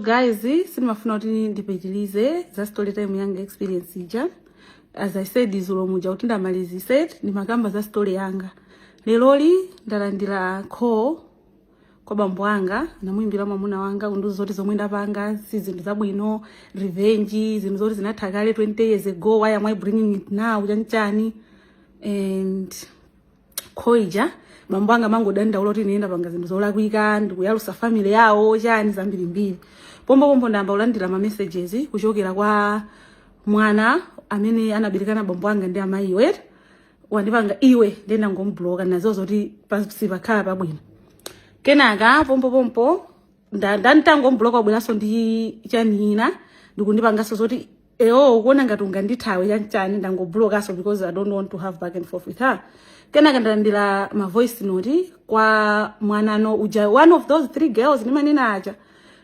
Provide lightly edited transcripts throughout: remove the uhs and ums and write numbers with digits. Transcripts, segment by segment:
Guys, sindimafuna kuti ndipitilize za story time yanga, experience ija. As I said dzulo muja kuti ndamalizise, ndimakamba za story yanga. Leroli ndalandira call kwa bambo anga, namuimbira mwamuna wanga kundiuza zoti zomwe ndapanga si zinthu zabwino, revenge, zinthu zoti zinatha kale 20 years ago, why am I bringing it now, chanichani. And call ija bambo anga mangodandaula kuti ine ndapanga zinthu zolakwika, ndikuyalusa family yawo, chani, zambirimbiri. Pompopompo ndayamba kulandira ma messages kuchokera kwa mwana amene anaberekana bambo anga ndi amayi wet wandipanga iwe, ndiye ndangomubloka nazo zoti sipakhala pabwino. Kenaka pompopompo ndantangomubloka, wabweranso ndi chanina ndikundipanganso zoti ewo ukuona ngati ungandithawe, chanchani. Ndangoblokaso because I don't want to have back and forth with her. Kenaka ndalandira ma voice note kwa mwanano uja, one of those three girls ndimanena aja.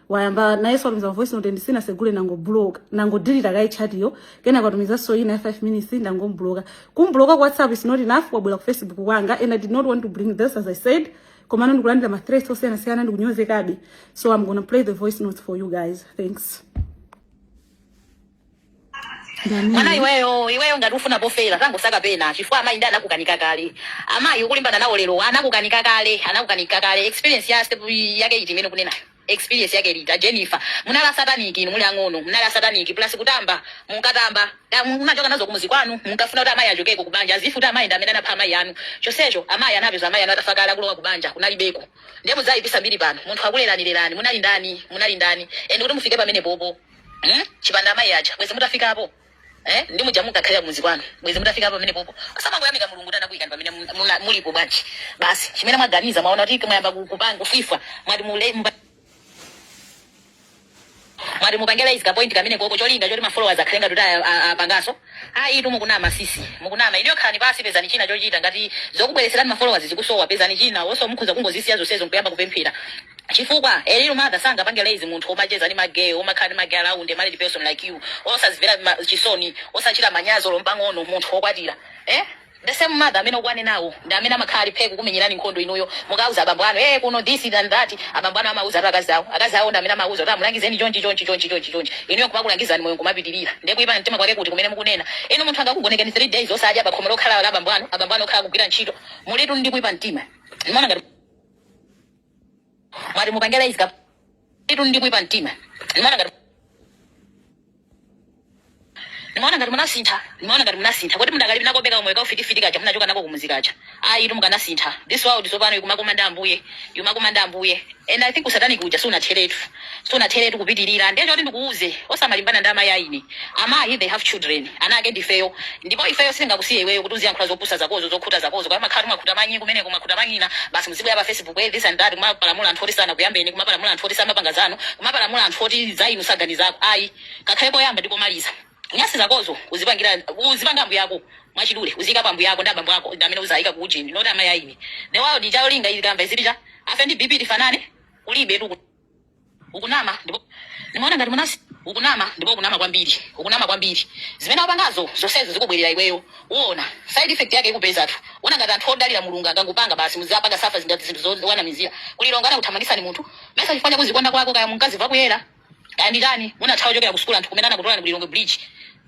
Wayamba nayenso watumiza voice note, ndisinasegule, nangobloka, nangodelete kayi chat yo. Kenaka watumizanso ina ya 5 minutes, ndangomubloka. Kumbloka ku WhatsApp is not enough, wabwera ku Facebook kwanga. And I did not want to bring this, as I said, komano ndikulandira ma threats osiyanasiyana, ndikunyozekabe. So I'm gonna play the voice notes for you guys. Thanks. Mwana iweyo, iweyo ngati ufuna pofera, tangosaka pena, chifukwa amayi ndi anakukanika kale. Amayi ukulimbana nawo lero anakukanika kale, anakukanika kale. Experience ya step yake iti imene kunenayo? Experience yake iti? Jennifer, munali satanic inu muli ang'ono, munali satanic plus kutamba munkatamba. Munachoka nazo kumuzi kwanu, munkafuna kuti amayi achokeko kubanja, azifu kuti amayi ndi amene anapha amayi anu. Chonsecho amayi anapeza amayi anu atafa kale, akulowa kubanja kunalibeko. Ndiye mudzayipisa mbiri pano. Munthu akuleranirerani, munali ndani? Munali ndani? And kuti mufike pamene popo, Chipanda amayi aja, bwezi mutafikapo, eh? Ndi muja munkakhalira kumuzi kwanu, bwezi mutafika pamene popo? Osamangoyamika Mulungu kuti anakuyikani pamene mulipo bwanji? Basi chimene mwaganiza, mwaona kuti mwayamba kupanga kufifwa, mwati mule mwati mupangela izi ka point kamene koko, cholinga choti ma followers akhale ngati kuti apangaso. Ayi tu, mukunama sisi, mukunama. Iniyo khalani pasi, pezani china chochita. Ngati zokubweretserani ma followers zikusowa, pezani china. Wonso mukhuza kungozisiya zonsezo nkuyamba kupemphera, chifukwa elilu mother sangapange raise munthu omacheza ndi ma gay, omakhala ndi ma gay around, a married person like you, osazimvera chisoni, osachita manyazi olo mpang'ono, munthu wokwatira, eh? The same mother amene ukwane nawo ndi amene amakhala ali phe kukumenyerani nkhondo inuyo mukauza abambo anu, eh, kuno this and that. Abambo anu amauza ati akazi awo, akazi awo ndi amene amauza kuti amulangizeni chonchi, chonchi, chonchi, chonchi, chonchi. Inuyo kumakulangizani, moyo nkumapitirira. Ndiye kuipa mtima kwake kuti kumene mukunena inu? Munthu angakugonekeni 3 days osadya pa khomo lokhala la abambo anu, abambo anu okhala kugwira ntchito? Mulitu ndi kuipa mtima. Ndimaona ngati mwati mupangela izi itu ndi kuipa mtima. Ndimaona ngati munasintha, ndimaona ngati munasintha. Kodi mudakali nakobeka moyo kaufitifiti kaja munachoka nako kumuzi kaja? Ayi tu, mukanasintha. This world tsopano ikumakoma ndi Ambuye, ikumakoma ndi Ambuye. And I think usatanic uja sunatheretu, sunatheretu, kupitirira. Ndiye choti ndikuuze, osamalimbana ndi amayi aine. Amayi, they have children, ana ake ndifeyo, ndipo ifeyo sitingakusiye iweyo kuti uziyankhula zopusa zakozo, zokhuta zakozo. Kwa makhala makhuta manyi kumeneko, makhuta manyina basi, muzibwera pa Facebook, eh, this and that, kumapalamula anthu oti sana kuyambeni, kumapalamula anthu oti samapanga zanu, kumapalamula anthu oti za inu saganizako. Ayi, kakhale koyamba ndi komaliza. Nyasi zakozo uzipangira, uzipanga ambuye ako. Mwachidule, uzika pa ambuye ako ndi abambo ako, ndi amene uzayika ku ujeni, not amayi aine. The world ichayolinga ikamba izipita afe ndi BP tifanane kulibe tu. Ukunama, ndipo nimaona ngati munasi. Ukunama, ndipo ukunama kwambiri, ukunama kwambiri. Zimene wapangazo zonsezo zikubwerera iweyo, uona side effect yake ikupezatu. Una ngati anthu odalira Mulungu akangopanga basi muzapanga safa zingati zinthu zowanamizira kulilonga ana kuthamangisani munthu mesa chifukwa chakuzikonda kwako. Kaya munkazi vakuyera, kaya ndi chani, munathawa chokera ku sukulu, anthu kumene anakutolani kulilonge bridge.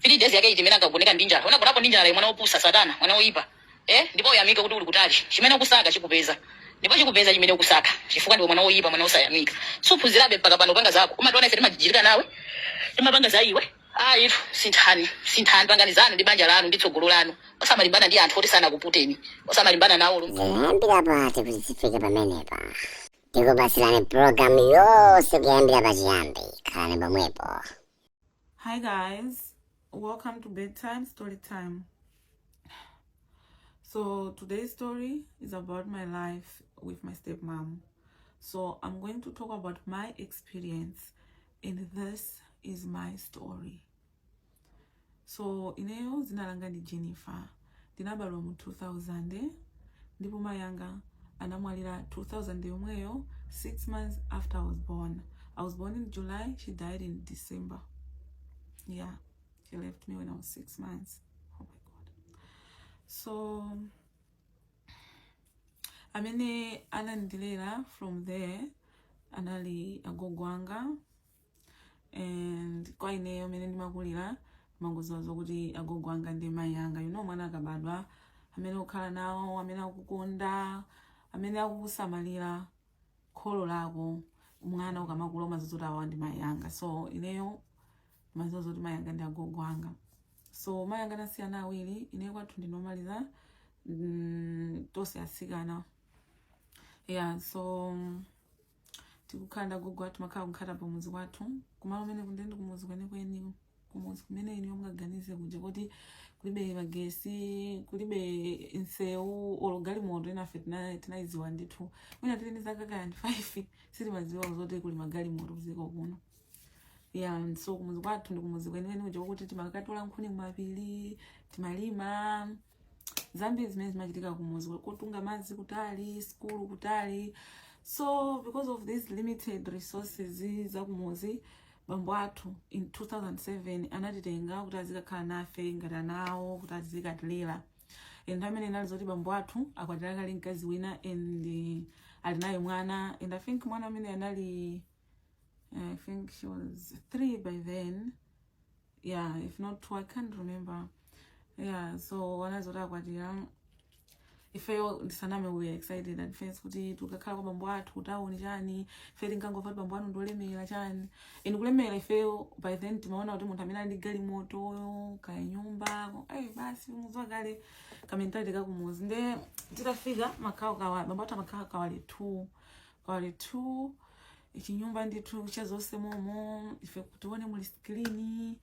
3 days yake iti imene ankagoneka ndi njala? Unagonapo ndi njala, mwana wopusa, satana, mwana woipa, eh? Ndipo uyamike kuti uli kutali. Chimene ukusaka chikupeza, ndipo chikupeza chimene ukusaka, chifukwa ndiwe mwana woipa, mwana wosayamika. Suphunzirabe mpaka pano. Upanga zako, umationa ife timajijirika nawe, timapanga za iwe. Ayi, sinthani, sinthani, panganizani ndi banja lanu ndi tsogolo lanu. Osamalimbana ndi anthu oti sanakuputeni, osamalimbana nawo. Zinayambira pati kuti zifike pamenepa? Tikupatsirani pulogalamu yonse kuyambira pachiyambi. Khalani pomwepo. Hi guys, welcome to Bedtime Story Time. So today's story is about my life with my stepmom. So I'm going to talk about my experience, and this is my story. So ineyo dzina langa ndi Jennifer. Ndinabadwa mu 2000, ndipo mayi anga anamwalira 2000 yomweyo, 6 months after I was born. I was born in July, she died in December. Yeah, she left me when I was 6 months. Oh my God. So amene anandilera from there anali agogo anga. And kwa ineyo mene ndimakulira, ndimangodziwa zokuti agogo anga ndi mayi anga. Mwana akabadwa, amene ukhala nawo, amene akukonda, amene akukusamalira, kholo lako, mwana ukamakula umadziwa kuti awa ndi mayi anga. So ineyo ndimadziwa zoti mayi anga ndi agogo anga. So mayi anga anasiyana awiri. Ineyo kwathu ndinomaliza, tonse atsikana. Yeah, so tikukhala ndi agogo athu, makhala kukhala pamuzi kwathu, kumalo umene kundende kumuzi kwenikweni, kumuzi kumene ine mungaganize kuja kuti kulibe magesi, kulibe nsewu, olo galimoto inafe tinayiziwa ndithu mwina tili ndi zaka kaya ndi 5, sitimadziwa zoti kuli magalimoto kuziko kuno. Yeah, so kumuzi kwathu ndi kumuzi kwenikweni kuja kuti timakatola nkhuni kumapiri, timalima, zambiri zimene zimachitika kumuzi, kutunga madzi kutali, skulu kutali. So because of these limited resources zakumuzi, bambo athu in 2007 anatitenga kuti azikakhala nafe ngati anawo, kuti azikatilera. And amene inali zoti bambo athu akwatira kale mkazi wina and ali naye mwana, and I think mwana amene anali, I think she was 3 by then, yeah, if not 2, I can't remember. Yeah, so anazoti akwatira, ifeyo ndisaname, we were excited at first kuti tukakhala kwa bambo athu kutawuni chani. Ife tinkangomva kuti bambo anu ndolemera chani, and kulemera ifeyo by then timaona kuti munthu amene ali ndi galimoto kaya nyumba. Ay, basi, muziwa kale ka mentality kakumuzi. Nde titafika makhawo kawa bambo athu amakhala Kawale 2, Kawale 2, chinyumba ndithu chazonse momo. Ife tione muli screen,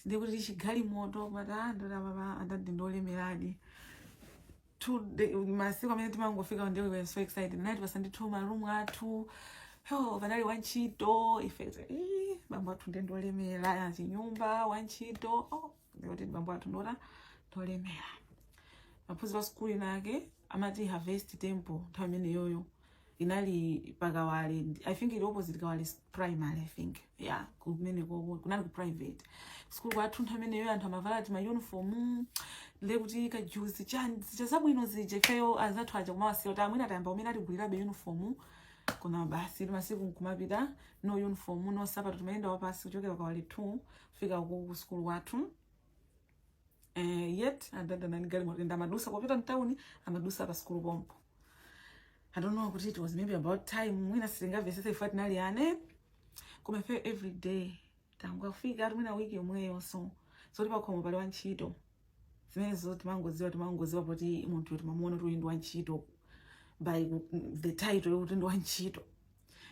ndikuti chigalimoto, pata ndalama, andati ndolemeradi. 2 masiku amene timangofika ndi we were so excited. Nati pasa ndithu ma room athu, oh, panali wantchito. Ife "Ii, bambo athu ndiye ndolemera, chinyumba, wantchito, oh, ndikuti bambo athu ndota ndolemera." Maphunziro a skulu inake amati Harvest Temple, nthawi imeneyoyo inali paKawale, I think ili opposite Kawale Primary, I think. Yeah, kumene koko kunali ku private school kwathu. Nthawi imeneyo anthu amavala ti ma uniform, ndekuti kajuzi chani, zija zabwino zija. Ifeyo anzathu aja kumawasiya kuti amwene atayamba umene atigulirabe uniform, koma basi masiku nkumapita, no uniform, no sapato, timayenda wapasi kuchokera Kawale 2 kufika ku school kwathu. Yet adada nani galimoto enda amadusa kupita mtawuni, amadusa pa skulu pompo. I don't know kuti it was maybe about time, mwina sitingamvesese ife tinali ane, koma ife every day tangafika ati mwina wiki yomweyo, so tipakhomo pali wantchito. Zimenezo timangoziwa poti munthu timamuona kuti uyu ndi wantchito by the title yokuti ndi wantchito.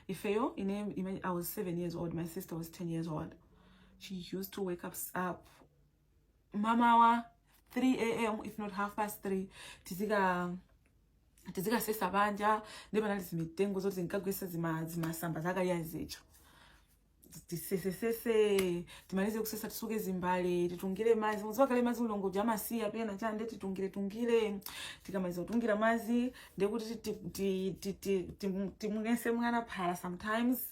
Ifeyo ine I was 7 years old, my sister was 10 years old. She used to wake us up mamawa 3 a.m., if not half past 3, tizikasesa panja. Ndi panali zimitengo zoti zinkagwesa zimasamba zakaliya zija, tisesesese, timalize kusesa, tisuke zimbale, titungire mazi. Muziwa kale mazi ulongo jamasiya pena chande, titungire tungire. Tikamaliza kutungira mazi, ndekuti timungese mwana phala, sometimes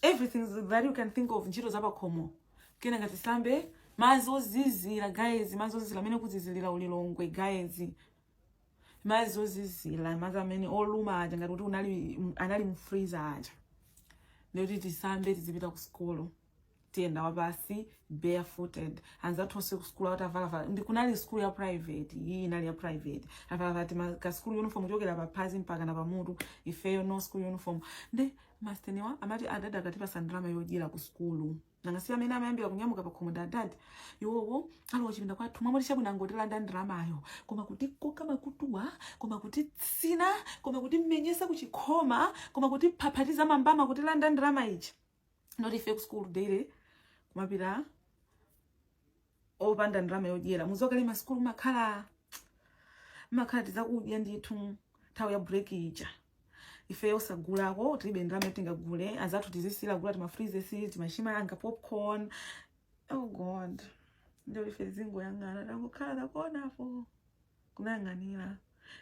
everything that you can think of, ntchito zapakhomo. Kenaka tisambe madzi ozizira, guys, madzi ozizira amene kuzizilira ulilongwe, guys, madzi ozizira, madzi amene oluma aja, ngati kuti unali anali mu freezer aja. Ndikuti tisambe, tizipita ku skulu, tiyenda wapasi, barefooted. Anzathu onse ku skulu akuti avalavala, ndi kunali skulu ya private, iyi inali ya private, avalavala tima ka school uniform kuchokera paphazi mpaka na pamutu. Ifeyo no school uniform. Nde masteniwa amati adada akatipasa ndalama yodyera ku skulu, nanga si amene amayambira kunyamuka pakhomo ndi adadi, iwowo alowa chipinda kwathu, mwamoti chabwino angotilanda ndalamayo, koma kuti koka makutuwa, koma kuti tsina, koma kuti mmenyesa kuchikhoma, koma kuti phaphatiza mambama, kutilanda ndalama ija. Not ife ku school daily kumapita opanda ndalama yodyera. Muzokale maskulu makhala tizakudya ndithu nthawi ya break ija. Ife osagulako, tilibe ndalama yoti tingagule. Azathu tizisila gula tima freezes, timachima anga, popcorn. Oh God, ndio ife zingoyang'ana, tangokhala takuonapo kunayang'anira.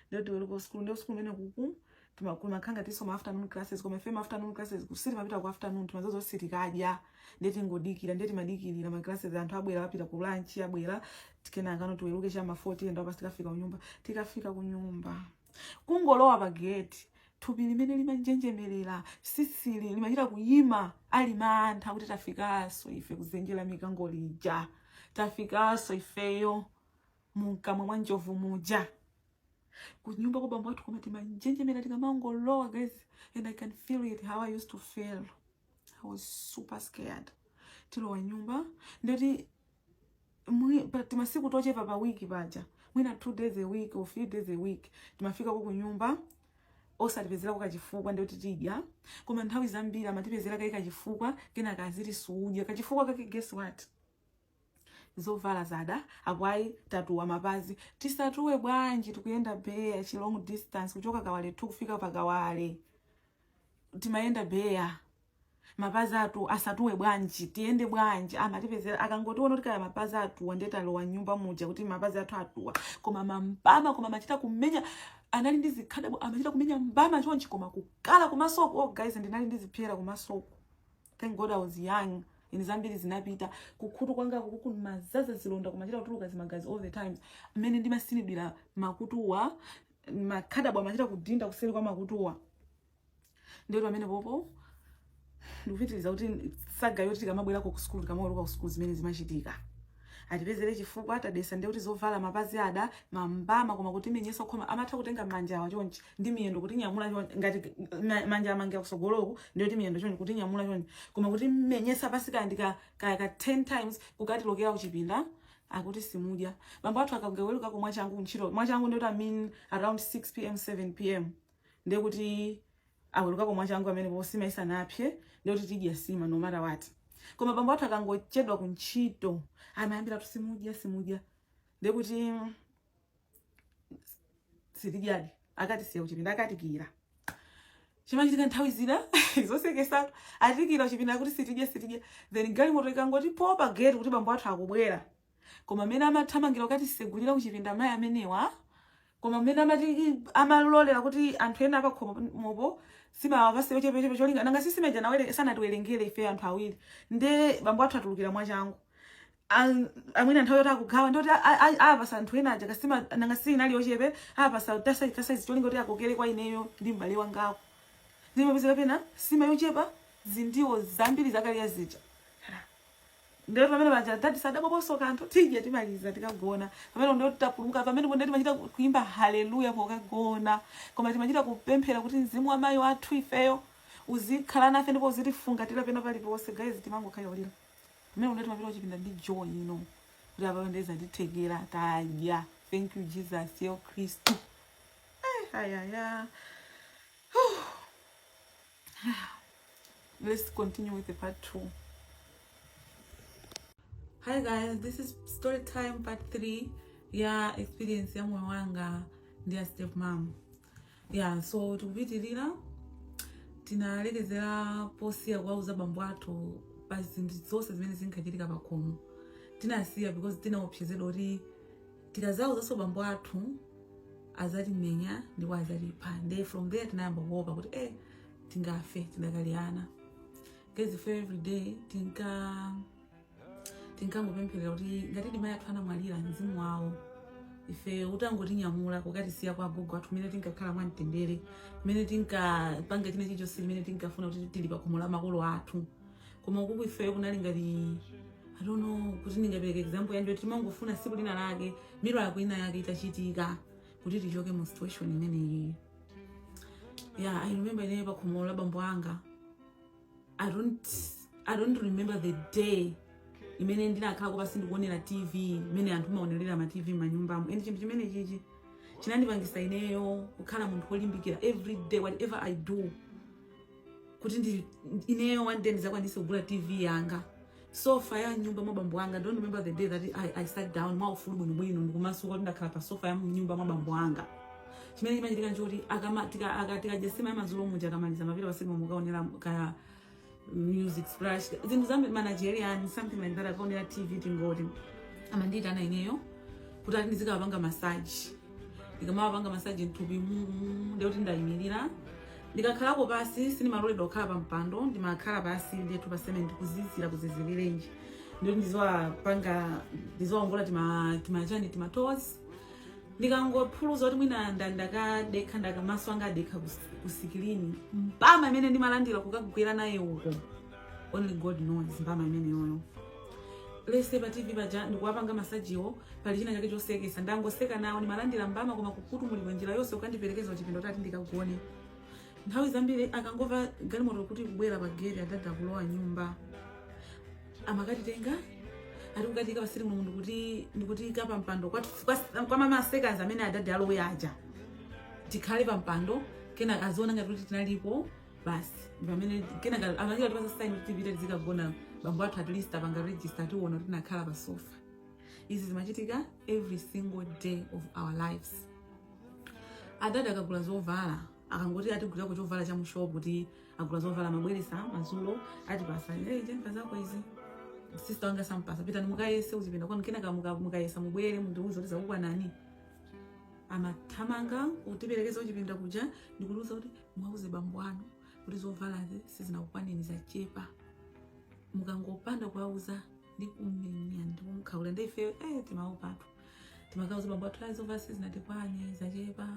Ndio tiweruka school, ndio school mene kuku timakhanga tiso ma afternoon classes, koma ife ma afternoon classes kusiti mapita ku afternoon timazozo sitikadya, ndiye tingodikira, ndiye timadikirira ma classes, anthu abwera, apita ku lunch, abwera, kenaka no tiweruke chama 40 ndo apa tikafika kunyumba. Tikafika kunyumba, kungolowa pa gate, Thupi limene limanjenjemerera, sisili limachita kuyima, ali mantha kuti tafikanso ife kuzenjera mikango lija, tafikanso ifeyo munkamwa mwa njovu muja kunyumba kwa bambo athu. Koma timanjenjemera tikamangolowa, guys, and I can feel it, how I used to feel. I was super scared. Tilowa nyumba, ndoti timasiku tochepa pa wiki paja, mwina 2 days a week or few days a week, timafika ku kunyumba osatipezerako kachifukwa, ndikuti tidya. Koma nthawi zambiri amatipezera kayi kachifukwa, kenaka aziti sudya. Kachifukwa kake, guess what? Zovala zada, apo ayi tatuwa mapazi. Tisatuwe bwanji? Tikuyenda beya chi long distance, kuchoka Kawale 2 kufika pa Kawale, timayenda beya. Mapazi athu asatuwe bwanji? Tiyende bwanji? Amatipezera akangotiona kuti kaya mapazi atuwa, ndetalowa nyumba muja kuti mapazi athu atuwa. Koma mambama, koma amachita kumenya, anali ndi zikhadabo, amachita kumenya mbama chonchi, koma kukala kumasoko. Oh guys, ndinali ndi zipyera kumasoko. Thank God I was young. Ini zambiri zinapita. Kukhutu kwanga kuku mazaza zilonda, kumachita kutuluka zimagazi all the times. Mmene ndimasinidwira makutuwa, makhadabo amachita kudinda kuseri kwa makutuwa. Ndiyoti pamene popo ndikupitiriza kuti saga yoti tikamabwerako ku sukulu, tikamaweruka ku sukulu, zimene zimachitika, atipezere chifukwa tadesa, ndiye kuti zovala mapazi ada, mambama, koma kuti menyesa khoma. Amatha kutenga manja awa chonchi ndi miyendo kuti nyamula chonchi, ngati manja amangira kusogoloku, ndiye kuti miyendo chonchi, kuti nyamula chonchi, koma kuti menyesa pasi kaya ndika kaya ka 10 times, kukatilokera kuchipinda, akuti simudya. Bambo athu akawerukako mwachangu ntchito, mwachangu ndiye kuti I mean around 6 p.m., 7 p.m., ndiye kuti awerukako mwachangu amene posima isanapye, ndiye kuti tidya sima no matter what. Koma bambo athu akangochedwa kuntchito, amayambira tu simudya, simudya, ndiye kuti sitidyadi. Akatisiya kuchipinda, akatikira. Chimachitika nthawi zina zosekesatu, atikira kuchipinda kuti sitidya, sitidya, then galimoto ikangoti po pa gate kuti bambo athu akubwera, koma amene amathamangira kukatisegulira kuchipinda mayi amenewa, koma amene amati amalolera kuti anthu ena apakhomopo simawapase chepechepe cholinga nanga sisimeja nawere sanatiwerengere ife anthu awiri. Nde bambo athu atulukira mwachangu, amwene nthawi yoti akugawa, ndoti apasa anthu ena aja kasima, nanga si inali yochepe, apasa tasaizi tasaizi cholinga kuti akokere kwa ineyo ndi m'bale wangako. Zimapezeka pena sima yochepa, zindiwo zambiri zakaliya zija. Ndero pamene paja tati sadaboponso kanthu, tidya, timaliza, tikagona. Pamene ndo tapulumuka, pamene ponde timachita kuimba haleluya pokagona, koma timachita kupemphera kuti mzimu wa mayi wathu ifeyo uzikhala nafe ndipo uzitifungatira pena paliponse. Guys, timangokhala ulira. Pamene ndo timapita kuchipinda ndi joy ino kuti apa ndeza tithekera, tadya, thank you Jesus, yo Khristu. Eh, ayaya. Let's continue with the part two. Hi guys, this is story time part 3 ya experience ya moyo wanga ndi ya step mom. Yeah, so tikupitirira. Tinalekezera posiya kuwauza bambo athu pa zinthu zonse zimene zinkachitika pa khomo. Tinasiya because tinaopsezedwa kuti tikazauzaso bambo athu azatimenya ndipo azatipha. Nde from there tinayamba kuopa kuti tingafe tidakali ana. Guys, ife every day tinkangopempherera kuti ngati mayi athu anamwalira, mzimu wawo ife utangotinyamula kukatisiya kwa agogo athu, kumene tinkakhala mwamtendere, kumene tinkapanga china chilichonse chimene tinkafuna, kuti tili pa khomo la makolo athu. Koma ukuku ifeyo kunali ngati, I don't know kuti ndingapereke example yanji, kuti timangofuna tsiku lina lake miracle ina yake itachitika kuti tichoke mu situation imeneyi. Yeah, I remember ineyo pa khomo la bambo anga, I don't remember the day imene ndinakhala pasi ndikuonera TV imene anthu maonerera ma TV m'manyumbamo. And chinthu chimene chichi chinandipangisa ineyo kukhala munthu wolimbikira every day, whatever I do, kuti ndi ineyo one day ndizakwanise kugula TV yanga, sofa ya nyumba mwa bambo anga. Don't remember the day that I sat down mwaufulu bwinobwino ndikumasuka kuti ndakhala pa sofa ya nyumba mwa bambo anga. Chimene chimachitika nchoti tikadya sima ya madzulo muja, akamaliza mapita pasiku mukaonera kaya music splash, zinthu za managerian, something like that, akaonera TV. Tingoti amandiyitana ineyo kuti ati ndizikapanga massage. Ndikamapanga massage mthupi mumu, ndikuti ndayimirira. Ndikakhalako pasi, sindimaloledwa kukhala pa mpando, ndimakhala pasi ndithu pa cement, kuzizira kuzizirirenji. Ndikuti ndiziwapanga, ndiziwaongola timachani, timatoes. Ndikangophuluza kuti mwina ndakadekha, ndakamaso anga adekha ku screen, mbama imene ndimalandira kukagwera naye uko, only God knows mbama imeneyoyo. Lese pa TV paja ndikuwapanga massage wo, pali china chake chosekesa, ndangoseka nawo, ndimalandira mbama, koma kukutumulidwa njira yonse ukandiperekeza kuchipinda kuti ati ndikagone. Nthawi zambiri akangova galimoto kuti kubwera pa gate, adada kulowa nyumba, amakatitenga ati kukatika pa sitting room, ndikutika pa mpando kwa ma seconds amene adadi alowe aja, tikhale pa mpando, kena aziona ngati kuti tinalipo basi. Pamene kenaka amachita tipasa sign kuti tipite tizikagona, bambo athu at least apanga register, ationa kuti tinakhala pa sofa. Izi zimachitika every single day of our lives. Adadi akagula zovala, akangoti atigulirako chovala cha mushopu, kuti agula zovala, amabweresa madzulo, atipasa, "Hey, Jennifer, zako izi." Sister wanga sampasa, "Pitani mukayese uzipinda kwanu, kenaka mukayesa mubwere mundiuze kuti zakukwanani." Amathamanga kutiperekeza kuchipinda kuja ndikutiuza kuti, "Mwauze bambo anu kuti zovalazi sizinakukwaneni, zachepa. Mukangopanda kuwauza ndikumenya, ndikumukhaula." Ndife timaopatu, timakauza bambo athu, "Ayi, zovala sizinatikwane, zachepa."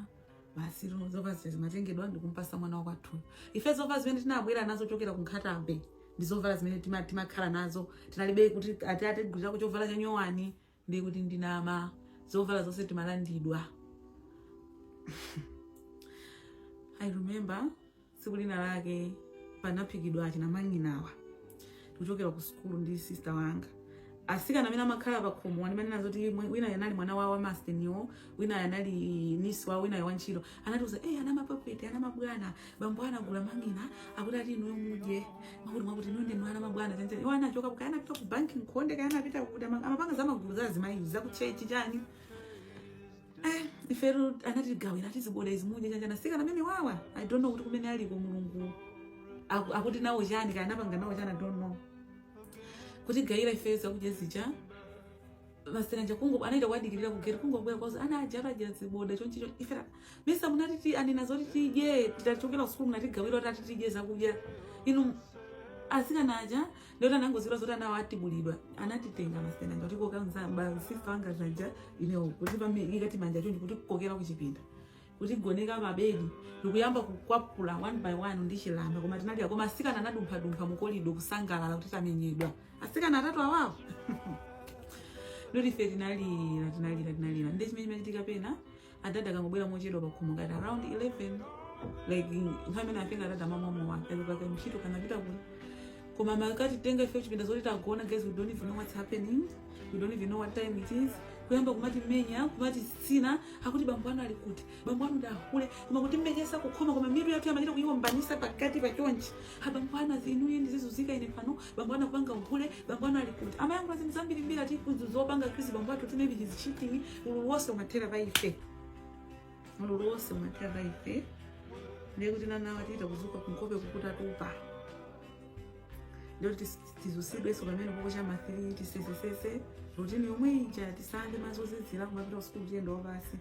Basi, zovala zimatengedwa ndikumpasa mwana wakwathuyo. Ife zovala zimene tinabwera nazo chokera ku Nkhata Bay ndi zovala zimene timakhala nazo. Tinalibe kuti ati atigulirako chovala cha nyowani, ndi kuti ndinama, zovala zonse timalandidwa. I remember tsiku lina lake panaphikidwa achinamang'inawa, tikuchokera ku sukulu ndi sister wanga. Asikana amene amakhala pa khomo andimanena zoti wina yanali mwana wawo amasteniwo, wina yanali niece wawo, wina wantchito. Anatiuza, "Ana mapapete, ana mabwana, bambo anagula mang'ina, akuti ati inuyo mudye mwakuti mwakuti, inuyo ndinu ana mabwana." Chanjani, iwo anachoka kaya anapita ku banki nkhonde, kaya anapita kuti amapanga za magulu za azimayi za ku church chani. Ifetu anatigawira, atiziboda izi mudye chanjani. Asikana amene wawa, I don't know kuti kumene aliko Mulungu akuti nawo chani, kaya anapanga nawo chani, I don't know. Kutigayira ife zakudya zija, masenanja kungo anaita kuadikirira kugeti, kungobwera kwazo, ana aja adya ziboda chonchicho. Ife misa munati anena zoti tidye titachokera kusukulu, munatigawira kuti ati tidye zakudya inu. Asikana aja ndoti anangozira zoti anawo atibulidwa. Anatitenga masenanja kuti koka sister wanga zanja inewo kuti ikati manja chonchi, kuti kokera kuchipinda, kuti goneka mabedi, ndikuyamba kukwapula one by one ndi chilamba. Koma tinalira, koma asikana anadumphadumpha mu corridor kusangalala kuti tamenyedwa. Asikana atatu awawo, ndoti ife tinalira, tinalira, tinalira. Ndi chimene chimachitika pena, adada akangobwera mochedwa pakhomo ngati around 11, like nthawi imene afika, adada amamwamowa akapaka ntchito kanapita kuno, koma makatitenga ife kuchipinda zoti tagona. Guys, we don't even know what's happening, we don't even know what time it is. Kuyamba kumatimenya, kumatitsina, akuti, "Bambo anu ali kuti? Bambo anu ndahule." Koma kutimenyesa kukhoma, koma mitu yathu yamachita kuyiwombanisa pakati pachonchi. "Ha, bambo anu azinuye, ndizizuzika ine pano, bambo anu akupanga uhule, bambo anu ali kuti?" Amayankhula zinthu zambirimbiri, ati zopanga Chris bambo athu kuti maybe he's cheating. Ululu wonse umathera pa ife, ululu wonse umathera pa ife. Ndiye kuti nanawa tiita kuzuka kunkope kukutatupa, ndiyoti tizusidwenso pamene poko cha ma 3, tisesesese, routine yomwe ija, tisambe madzi ozizira, kumapita kusukulu tiyenda wapasi.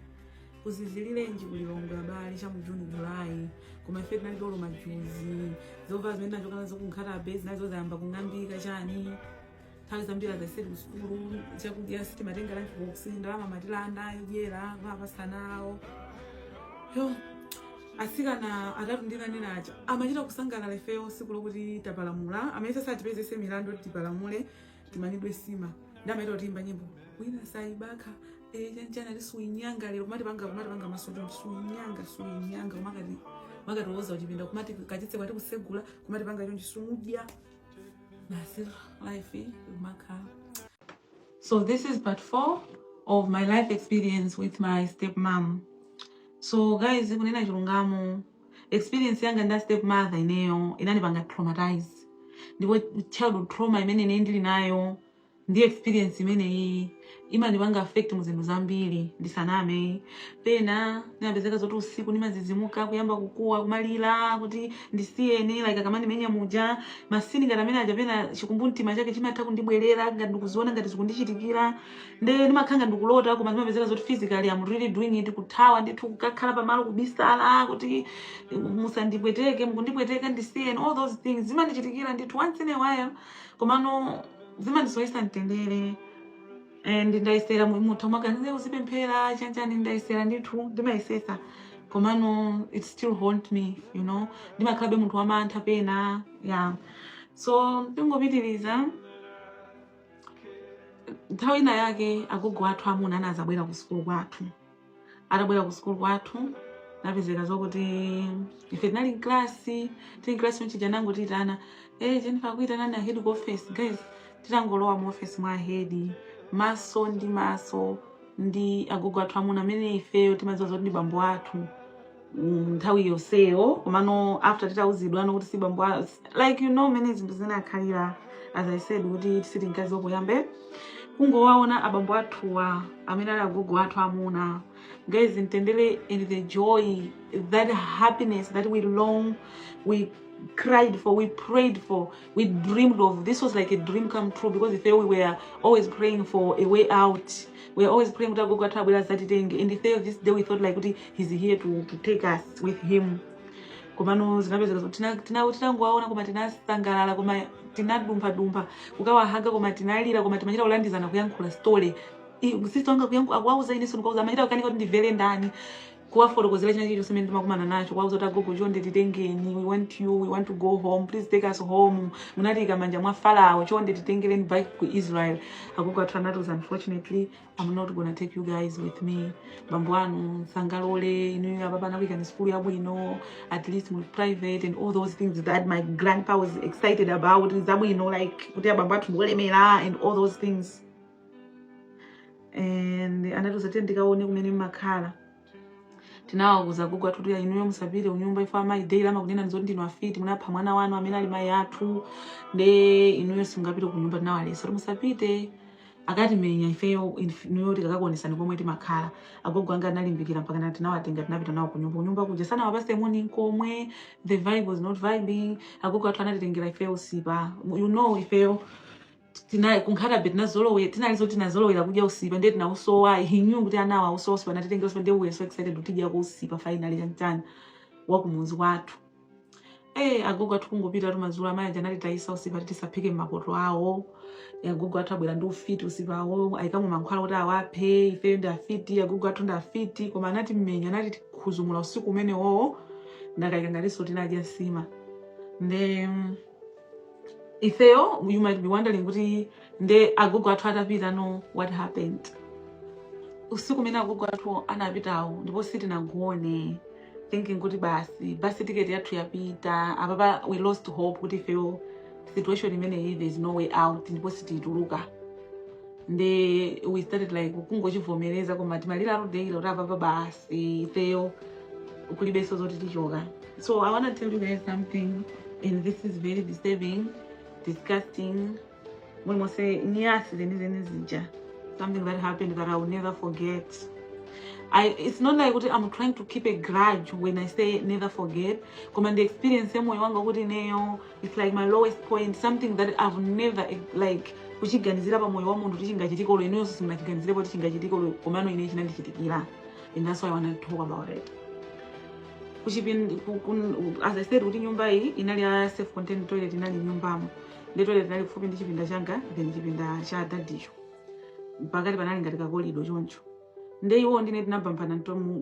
Kuzizilirenji kulilongwe abale cha mu June, July? Koma ife tinali dolo majuzi, zovala zimene tinachoka nazo ku Nkhata Bay zinazo zayamba kung'ambika chani. Nthawi zambiri, as I said, kusukulu chakudya sitimatenga lunch box, ndalama matilanda yodyera mapasana awo. Yo, asikana atatu ndinanena aja amachita kusangalala ifeyo tsiku lokuti tapalamula. Amene satipezese milandu kuti tipalamule, timanidwe sima, ndi amaita kutimba nyimbo, wina saibakha chanchana ati suinyanga lero, kumatipanga masoto, suinyanga, suinyanga, kumakati makatiwoza kuchipinda, kumati kachitse kwati kusegula, kumatipanga chonchi, sumudya basi, life ikumakhala. So this is part 4 of my life experience with my stepmom. So guys, kunena chilungamo, experience yanga nda stepmother ineyo inandipanga traumatize, ndipo childhood trauma imene ine ndili nayo ndi experience imeneyi imandipanga affect mu zinthu zambiri. Ndisaname, pena ndimapezeka zoti usiku ndimazizimuka, kuyamba kukuwa, kumalira kuti ndisiyeni, like akamandimenya muja, ma scene ngati amene aja, pena chikumbumtima chake chimatha kundibwerera ngati ndikuziona ngati zikundichitikira, nde ndimakhala ngati ndikulota, koma zimapezeka zoti physically I'm really doing it, kuthawa ndithu, kukakhala pamalo, kubisala kuti musandipweteke, mukundipweteka, ndisiyeni. All those things zimandichitikira ndithu once in a while, komano zimandisowesa mtendere. And ndayesera, mutha mwaganize uzipemphera chanchani, ndayesera ndithu, ndimayesesa, komano it still haunt me. Ndimakhalabe munthu wamantha pena, yeah. So ndingopitiriza. Nthawi ina yake agogo athu amuna anazabwera ku sukulu kwathu. Atabwera ku sukulu kwathu, napezeka zokuti ife tinali mklasi, tili mklasi mchija, nangotiyitana, "Jennifer, akuitana na head ku office." Guys, titangolowa mu office mwa head, maso ndi maso ndi agogo athu amuna amene ifeyo timadziwa zoti ndi bambo athu nthawi yonseyo. Komano after titauzidwa ano kuti si bambo like mene zinthu zinakhalira, as I said kuti sitinkaziwa poyambe, kungowaona abambo athuwa amene ali agogo athu amuna, guys, mtendere and the joy, that happiness that we long, we cried for, we prayed for, we dreamed of, this was like a dream come true, because if we were always praying for a way out, we were always praying kuti agogo athu abwera azatitenge, and if this day we thought like kuti he's here to take us with him. Komano zinapezeka zoti tinangowaona, koma tinasangalala, koma tinadumphadumpha kukawahaga, koma tinalira, koma timachita kulandizana kuyankhula story. Sister wanga akuwauza, inenso ndikuwauza, amachita kukanika kuti ndimvere ndani, kuwafotokozera china chilichonse chimene ndimakumana nacho, kuwauza kuti, "Agogo, chonde titengeni, we want you, we want to go home, please take us home. Munatiyika manja mwa Farao, chonde titengereni back ku Israel." Agogo athu anatiuza, "Unfortunately, I'm not gonna take you guys with me. Bambo anu sangalole. Inuyo apapa anakuikani sukulu yabwino, at least muli private," and all those things that my grandpa was excited about, zabwino, like kuti abambo athu ndiolemera and all those things. And anatiuza, "Tiye ndikaone kumene mmakhala." Tinawauza agogo athu kuti, "Inuyo musapite kunyumba, ifo amayi daily amakunena nzoti ndinu afiti, munapha mwana wanu amene ali mayi athu, nde inuyo simungapite kunyumba." Tinawalesa kuti musapite, akatimenya ifeyo, inuyo tikakakuonesani komwe timakhala. Agogo anga analimbikira mpaka tinawatenga, tinapita nawo kunyumba. Kunyumba kuja sanawapase moni nkomwe. The vibe was not vibing. Agogo athu anatitengera ifeyo usipa. Ifeyo tina kunkhatabe tinazolowera, tinalizo tinazolowera kudya usipa, ndiye tinausowa. He knew kuti anawo ausowa usipa, natitengera usipa. Ndiye we were so excited kuti tidya usipa finally, chanchani wakumuzi kwathu. Agogo athu kungopita tumadzulo, amayi aja anatitayisa usipa tisaphike m'mapoto awo. Agogo athu abwera ndi ufiti, usipawo ayikamo mankhwala kuti awaphe. Ifeyo ndi afiti, agogo athu ndi afiti, koma anati mmenya, anati khuzumula usiku umenewowo. Ndakayika ngatinso tinadya nsima. Nde ifeyo, you might be wondering kuti nde agogo athu atapita, no, what happened? Usiku umene agogo athu anapitawo, ndipo sitinagone, thinking kuti basi basi, ticket yathu yapita apapa. We lost hope kuti ifeyo situation imeneyi, there is no way out, ndipo sitituluka. Nde we started like kungochivomereza, koma timalira daily kuti apapa basi, ifeyo kulibenso zoti tichoka. So I want to tell you guys something, and this is very disturbing, disgusting, mulimonse nyasi zenizeni zija, something that happened that I will never forget. It's not like kuti I'm trying to keep a grudge when I say never forget. Koma the experience ya moyo wanga kuti ineyo, it's like my lowest point, something that I've never like kuchiganizira pa moyo wa munthu kuti chingachitika, olo inuyonso simunachiganizirepo kuti chingachitika olo, komano ine chinandichitikira, and that's why I want to talk about it. As I said kuti nyumba iyi inali ya self contained toilet, inali nyumbamo. Ndi toilet inali kufupi ndi chipinda changa, then chipinda cha dadicho, pakati panali ngati ka corridor choncho. Nde iwo ndine tinapamphana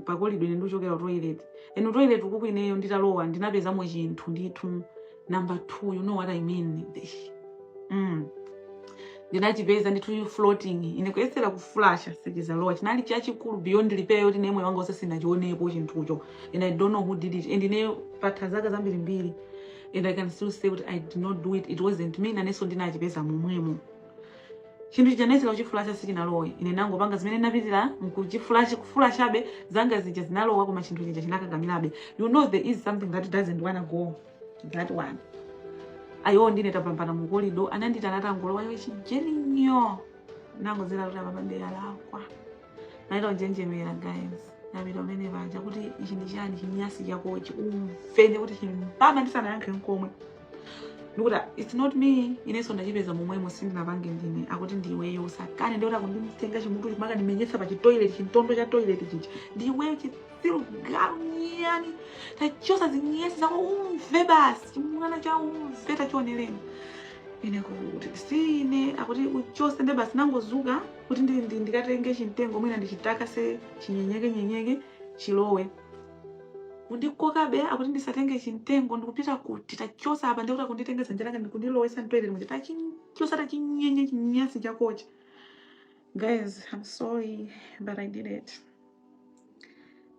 pa corridor, ine ndikuchokera ku toilet, eno toilet ukuku. Ineyo nditalowa ndinapezamo chinthu ndithu, number two, you know what I mean. Ndinachipeza ndithu floating. Ine kuyesera kuflasha, sichizalowa. Chinali chachikulu beyond repair, yoti nemwe wanga wonse sinachionepo chinthucho, and I don't know who did it. And ineyo patha zaka zambirimbiri and I can still say kuti I did not do it, it wasn't me. Nanenso ndinachipeza momwemo chinthu chija. Kuchifulasha sichinalowe. Ine nangopanga zimene napitira nkuchifulasha, kufulashabe zanga zija zinalowa, koma chinthu chija chinakakamirabe. You know there is something that doesn't wanna go, that one. Ayiwo ndine tapambana mu corridor, anandita anatangolowa, "Iwe chijeninyo." Nangozera kuti apapa ndiyalakwa, naita kunjenjemera. Guys, napita umene paja kuti, "Ichi ndi chani chinyasi chakochi?" Umvene kuti chimpama, ndisanayankhe nkomwe ndikuti, "It's not me, inenso ndachipeza momwemo, sindinapange ndine." Akuti, "Ndiweyo, usakane." Ndikuti akunditenga chimutu chimakandimenyetsa pa chitoilet, chintondo cha toilet chicha. "Ndiweyo chitsiru, galu, nyani, tachosa zinyesi zako, umve basi, chimwana cha umve, tachionereni." Ine kuti si ine, akuti uchose. Nde basi nangozuka kuti ndikatenge chimtengo, mwina ndichitakase chinyenyeke nyenyeke chilowe. Kundikokabe, akuti ndisatenge chimtengo. Ndikupita kuti tachosa apa, ndikuti akunditenga dzanja langa ndikundilowesa mtoilet muja. Tachichosa, tachinyenye chinyasi chakocha. Guys, I'm sorry, but I did it.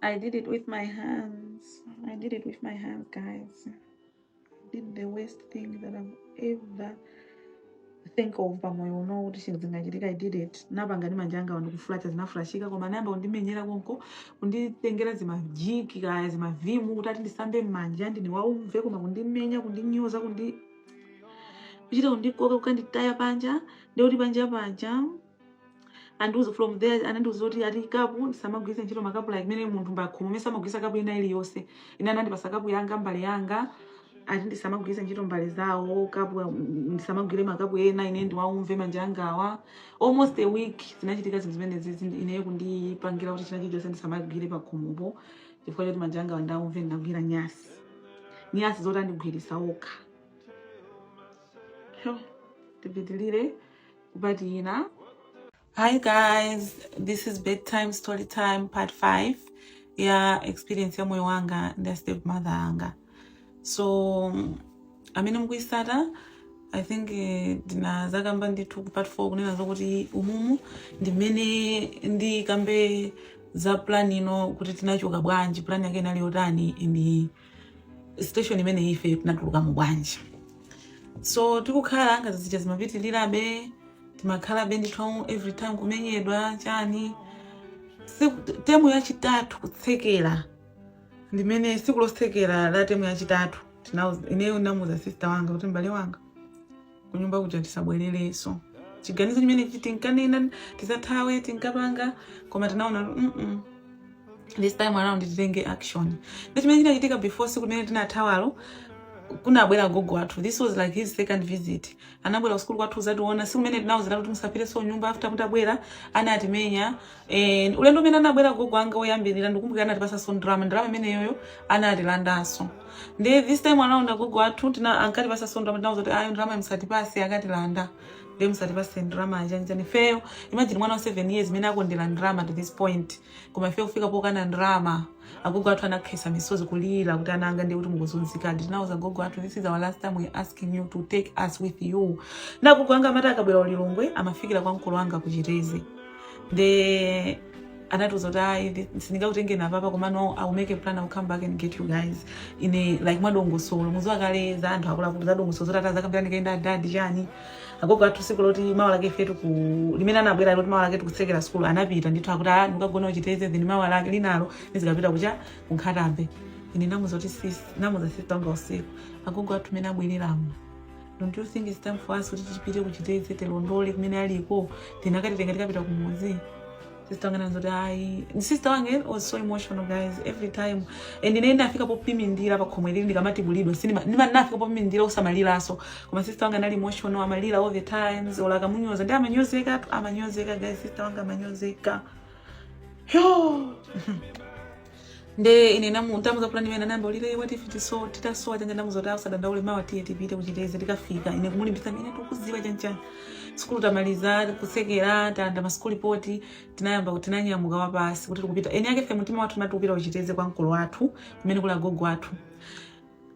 I did it with my hands. I did it with my hands, guys. I did the worst thing that I've ever think of pamoyo uno kuti zingachitika. I did it. Napanga ndi manja anga, ndikuflasha, zinaflashika. Koma anayamba kundimenyera konko, kunditengera zimajiki kaya zimavimu kuti ati ndisambe m'manja, ndine waumve. Koma kundimenya, kundinyoza, kuchita kundikoka, kukanditaya panja. Ndikuti panja paja andiuza, from there anandiuza kuti ati kapu ndisamagwiritse ntchito, makapu like mene munthu mbakhomo mene samagwiritsa kapu ina iliyonse. Ine anandipasa kapu yanga, mbale yanga, ati ndisamagwiritse ntchito mbale zawo, kapu ndisamagwire makapu ena, ine ndiwaumve manja angawa. Almost a week zinachitika zinthu zimenezi, ineyo kundipangira kuti china chilichonse ndisamagwire pakhomopo chifukwa choti manja angawa ndaumve, ndinagwira nyasi, nyasi zoti andigwirisa okha. Yo, tipitilire kupart ina. Hi guys, this is Bedtime Story Time part 5 ya experience ya moyo wanga ndi stepmother anga. So amene mukuyisata, I think ndinazakamba ndithu ku part 4 kunena zokuti umumu ndimene ndikambe za plan ino, kuti tinachoka bwanji, plan yake inali yotani, ndi situation imene ife tinatulukamo bwanji. So tikukhala ngazi zija zimapitilirabe, timakhalabe ndithu every time kumenyedwa chani. Temu yachitatu kutsekera, ndimene siku lotsekera la temu yachitatu, ineyo ndamuuza sister wanga kuti, "M'bale wanga, kunyumba kuja tisabwererenso." Chiganizo chimene tinkanena tisathawe, tinkapanga, koma tinaona this time around titenge action. Ndi chimene chinachitika before siku limene tinathawalo, kunabwera gogo athu. This was like his second visit. Anabwera kusukulu kwathu kuzationa. Siku limene tinawuzira kuti musapite nyumba after mutabwera, anatimenya. And ulendo umene anabwera gogo anga woyambirira, ndikumbukira anatipasanso ndalama. Ndalama imeneyoyo anatilandanso. Ndi this time around agogo athu tina ankatipasanso ndalama, tinawuza kuti, "Ayo, ndalama musatipase, akatilanda, ndiye musatipase ndalama." Chanchani feyo, imagine mwana wa 7 years imene akondera ndalama to this point, koma ife kufika pokana ndalama. Agogo athu anakhesa misozi kulira kuti, "Ananga, ndiye kuti mukuzunzikadi." Tinawuza gogo athu, "This is our last time, we asking you to take us with you." Ndi agogo anga amati akabwera ulilongwe amafikira kwa mkulu wanga kuchiteze. Nde anatiuza kuti, "Ayi, sindingakutengeni apapa, komano I will make a plan. I will come back and get you guys ine like mwadongosolo." Muziwa kale za anthu akuluakulu, za dongosolo zoti atazakambira ndikaenda adadi chani. Agogo athu siku loti mawa lake ifetu ku limene anabwera, loti mawa lake tikutsekera skulu, anapita ndithu. Akuti, "Ah, ndikagona kuchiteze, then mawa lake linalo ndizikapita kucha kunkhatambe." Ine namuza kuti sis, namuza sister wanga usiku, "Agogo athu mene abwereramo, don't you think it's time for us kuti tipite kuchiteze, tilondole kumene aliko, then akatitenga tikapita kumuzi?" Sister wanga nanzoti ayi. Sister wange was so emotional, guys, every time. And ine ndafika popimindira pakhomo ilili, ndikamatibulidwa nafika popimindira usamaliranso. Koma sister wanga anali emotional, amalira all the times. Ola akamunyoza ndi amanyozeka tu, amanyozeka, guys. Sister wanga amanyozeka. Yo, nde ine ndamuza plan imene anayamba ulire, "What if tiso titasowa chanja?" Ndamuza kuti, "Usadandaule, mawa tiye tipite kuchiteze." Tikafika, ine kumulimbitsa, ine tikuziwa chanchani. Sukulu tamaliza kutsekera, talanda ma school report, tinayamba tinanyamuka wapasi kuti tikupita. Eni ake fe mtima wathu nati kupita kuchiteze kwa mkulu wathu kumene kuli agogo athu.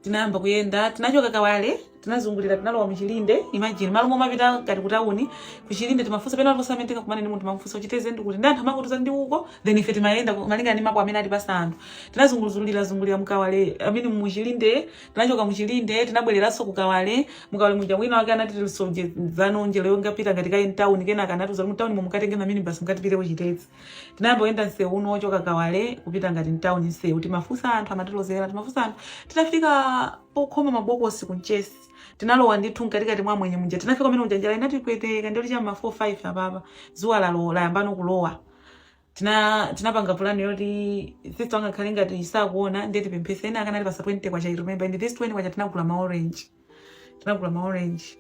Tinayamba kuyenda, tinachoka Kawale, tinazungulira, tinalowa muchilinde. Imagine, malo momwe mapita ngati kutawuni, kuchilinde. Timafunsa pena paliponse amene tingakumane ndi munthu, timamufunsa kuchiteze ndikuti, ndi anthu amakutiza ndi uko. Then ife timayenda malingana ndi mapu amene atipasa anthu. Tinazungulira zungulira mukawale, I mean muchilinde. Tinachoka muchilinde, tinabwereranso kukawale. Mukawale muja mwina wake anatitisojezano njira yongapita ngati kayi mtawuni. Kenaka anatiuza kuti mtawuni mukatenge ma minibus, mukatipite kuchitezi. Tinayamba kuyenda msewu uno wochoka Kawale kupita ngati mtawuni, msewu. Timafunsa anthu, amatilozera. Timafunsa anthu, titafika pokhoma mabokosi kunchesi, tinalowa ndithu mkatikati mwa mwenye muja. Tinafika kumene muja njala inatipweteka, ndiyoti cham'ma 4 5 apapa, zuwa lalo layambano kulowa. Tinapanga plan yoti sister wanga khale ngati sakuona, ndiye tipemphese. Ena akanati pasa 20 kwacha, I remember, and this 20 kwacha tinagula ma orange, tinagula ma orange.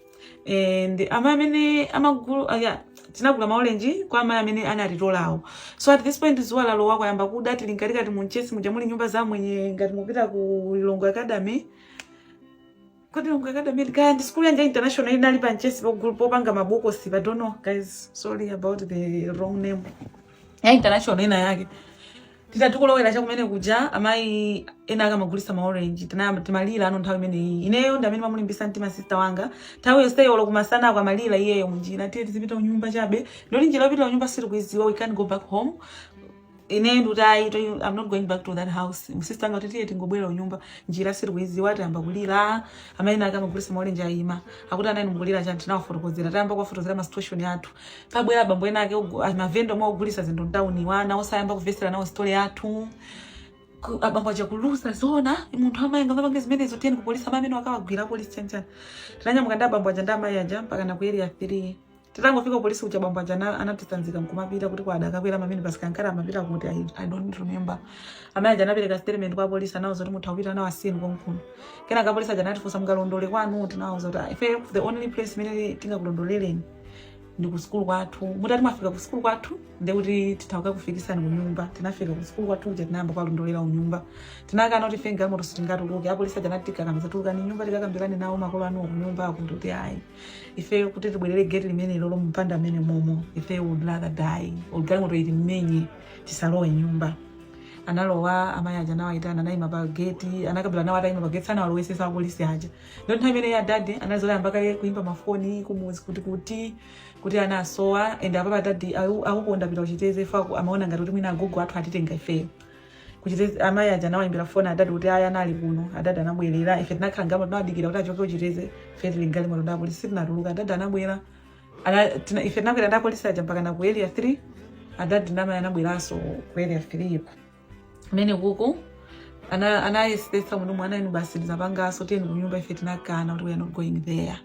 And amayi amene amagulu, yeah, tinagula ma orange kwa amayi amene anatitolawo. So at this point zuwa lalowa, kwayamba kuda, tili mkatikati munchesi muja muli nyumba za mwenye ngati mupita ku Lilongwe Academy. Kodi Lilongwe Academy kaya ndi school yanja international inali pa Mchesi popanga mabokosi. I don't know, guys, sorry about the wrong name ya international ina yake. Titatikulowera chakumene kuja, amayi ena akamagulisa ma orange. Timalira ano nthawi imeneyi. Ineyo ndi amene mamulimbisa mtima sister wanga nthawi yonseyo, olo kumasana ako amalira iyeyo munjira. Tiye tizipita kunyumba chabe, ndoti njira yopita kunyumba sitikuiziwa, we can't go back home. Ine ndikuti ayi, I'm not going back to that house. Sister anga kuti tiye tingobwera kunyumba, njira sitikuiziwa. Tayamba kulira, amayi ake amagulisa ma orange ayima, akuti, "Anayi, mukulira chani?" Tinawafotokozera. Tayamba kuwafotokozera ma situation athu, pabwera abambo ena ake mavendo omwe ogulisa zinthu mtawuni wana osayamba kumvesera nawo story yathu. Abambo aja kulusa, "Zona munthu amayi ngamapange zimenezo? Tiyeni ku polisi." Amayi amene akawagwira polisi chanchani. Tinanyamuka ndi abambo aja ndi amayi aja mpaka na ku Area 3. Titangofika ku polisi kuja, bambo aja anatisanzika nkumapita kuti kwada akakwera mamene pasikankhala amapita kuti I don't remember. Amayi aja anapereka statement kwa polisi, anawuza kuti mutha kupita nawo, asiyeni konkuno. Kenaka polisi aja anatifunsa, "Mungalondole kwanu?" Tinawuza kuti, "Ah, ife the only place imene tingakulondoleleni ndi ku sukulu kwathu. Mutati mwafika ku sukulu kwathu, ndekuti titha kufikisani ku nyumba." Tinafika ku sukulu kwathu kuja, tinayamba kuwalondolera unyumba. Tinakana kuti ife galimoto sitingatuluke. Apolisi aja anati tikakamiza, "Tulukani nyumba, tikakambirane nawo makolo anuwo ku nyumba." Akuti kuti ayi, ife kuti tibwerere gate limene lolo mpanda amene momo, ife would rather die or galimoto ili mmenye, tisalowe nyumba. Analowa amayi aja nawayitana, anayima pa gate, anakambira nawo atayima pa gate, sanawalowesesa apolisi aja. Ndo nthawi imene ya dadi anazoyamba kale kuimba mafoni kumuzi kuti ana asowa. And apapa dadi akukonda pita kuchiteze ife amaona ngati kuti mwina agogo athu atitenga ifeyo kuchiteze. Amayi aja anawayimbira foni adadi kuti aya anali kuno. Adadi anabwerera. Ife tinakhala ngamo, tinawadikira kuti achoke kuchiteze. Ife tili mgalimoto ndi apolisi, sitinatuluka. Adadi anabwera. Ife tinakwera ndi apolisi aja mpaka na ku Area 3. Adadi ndi amayi anabweranso ku Area 3 ipo kumene kuku anayesetsa muno mwana inu basi tizapangaso, tiyeni kunyumba. Ife tinakana kuti we are not going there.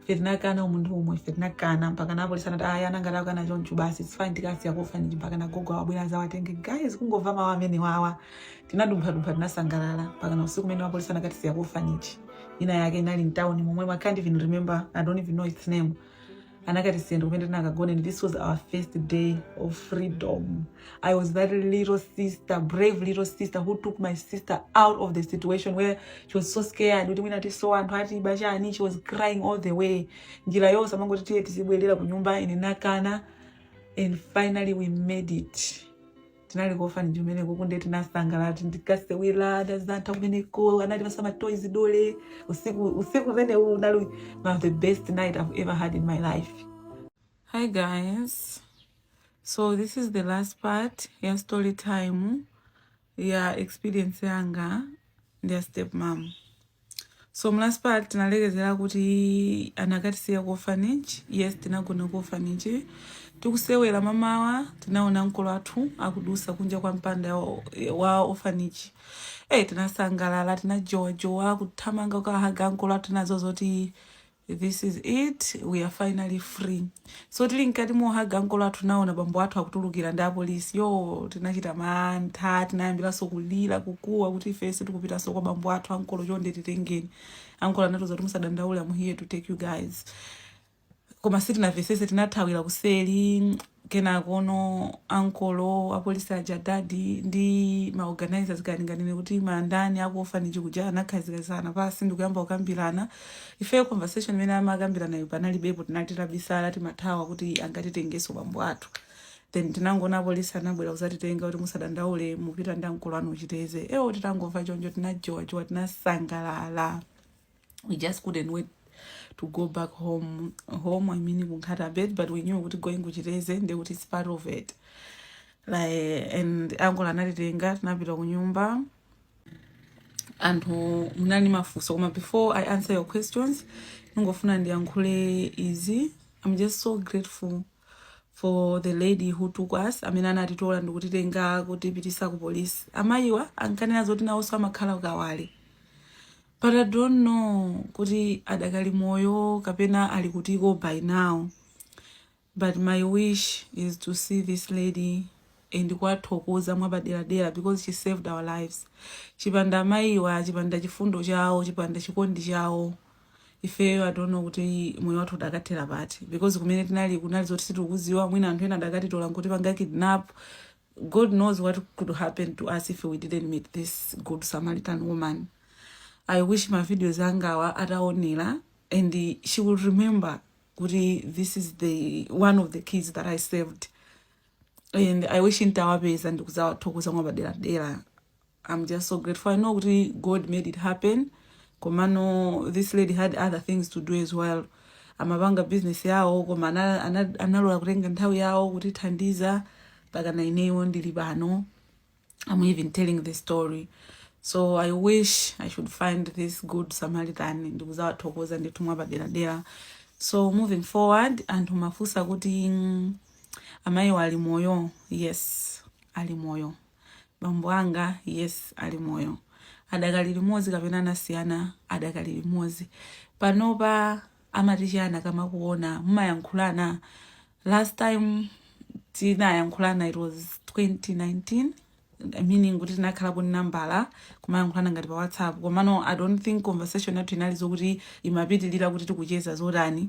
Ife tinakana umunthu umwe, ife tinakana mpaka na apolisi anati, "Aya, anangati akana choncho, basi, it's fine, tikasiya ku orphanage mpaka na gogo awabwera zawatenge." Guys, kungomva mawu amene wawa, tinadumphadumpha, tinasangalala mpaka na usiku umene wapolisi anakatisiya ku orphanage ina yake inali mtown momwe. I can't even remember, I don't even know its name. Anakatisiya ndikumene tinakagona. And this was our first day of freedom. I was that little sister, brave little sister who took my sister out of the situation where she was so scared kuti mwina tiso anthu atiba chani. She was crying all the way, njira yonse amangoti tiye tizibwerera ku nyumba, ine nakana. And finally we made it. Tinali ku orphanage kumeneko kunde tinasangalala, tindikasewera ndazantha kumeneko, anati masa matoys dole. Usiku umene unali one of the best night I've ever had in my life. Hi guys, so this is the last part ya story time ya experience yanga ndi ya step mom. So mu last part tinalekezera kuti anakatisiya ku orphanage. Yes, tinagona ku orphanage tikusewera. Mamawa tinaona mkolo athu akudusa kunja kwa mpanda wa orphanage. Tinasangalala, tinajowajowa kuthamanga kukahaga mkolo athu nazo zoti this is it, we are finally free. So tili mkati mohaga mkolo athu, naona bambo athu akutulukira ndi apolisi. Yo, tinachita mantha, tinayambiranso kulira, kukuwa kuti ifenso tikupitanso kwa bambo athu, ankolo chonde titengeni. Ankolo anatiuza kuti, "Musadandaule, I'm here to take you guys." Koma sitinamvesese, tinathawira kuseli. Kenakono ankolo, apolisi aja, dadi ndi ma organizers, kalinganene kuti mandani aku orphanage kuja, anakhazikizana pasi ndikuyamba kukambirana. Ife conversation imene amakambirana iyo panalibepo, tinali titabisala, timathawa kuti angatitengeso bambo athu. Then tinangoona apolisi anabwera kuzatitenga kuti, "Musadandaule, mupita ndi ankolo anu uchiteze." Ewo, titangomva choncho tinajowajowa, tinasangalala. We just couldn't wait to go back home. Home, I mean ku Nkhata Bay, but we knew kuti going kuchiteze ndekuti it's part of it. Like, and uncle anatitenga, tinapita kunyumba. Anthu munali mafunso, koma before I answer your questions, ningofuna ndiyankhule izi. I'm just so grateful for the lady who took us, amene anatitola ndikutitenga kutipitisa ku polisi. Amayiwa ankanena zoti nawonso amakhala kukawale, but I don't know kuti adakali moyo kapena ali kutiko by now. But my wish is to see this lady and kuwathokoza mwapaderadera because she saved our lives. Chipanda amayiwa, chipanda chifundo chawo, chipanda chikondi chawo, ifeyo I don't know kuti moyo wathu udakathera pati, because kumene tinali kunali zoti sitikuziwa. Mwina anthu ena adakatitola nkuti panga kidnap. God knows what could happen to us if we didn't meet this good Samaritan woman. I wish ma videos angawa ataonera and she will remember kuti this is the one of the kids that I saved, and I wish ntawapeza ndikuzawathokoza mwapaderadera. I'm just so grateful. I know kuti God made it happen, komano this lady had other things to do as well. Amapanga business yawo, koma analola kutenga nthawi yawo kutithandiza pakana ineyo ndili pano. I'm even telling the story. So I wish I should find this good Samaritan ndikuzawathokoza ndithu mwapaderadera. So moving forward, anthu mafunsa kuti amayiwo ali moyo? Yes, ali moyo. Bambo anga, yes, ali moyo. Adakali limodzi kapena anasiyana? Adakali limodzi. Panopa amati chani akamakuona? Mumayankhulana? Last time tinayankhulana, it was 2019, meaning kuti tinakhalapo ndi nambala kumayankhulana ngati pa WhatsApp, komano I don't think conversation yathu inali zokuti imapitilira kuti tikucheza zotani.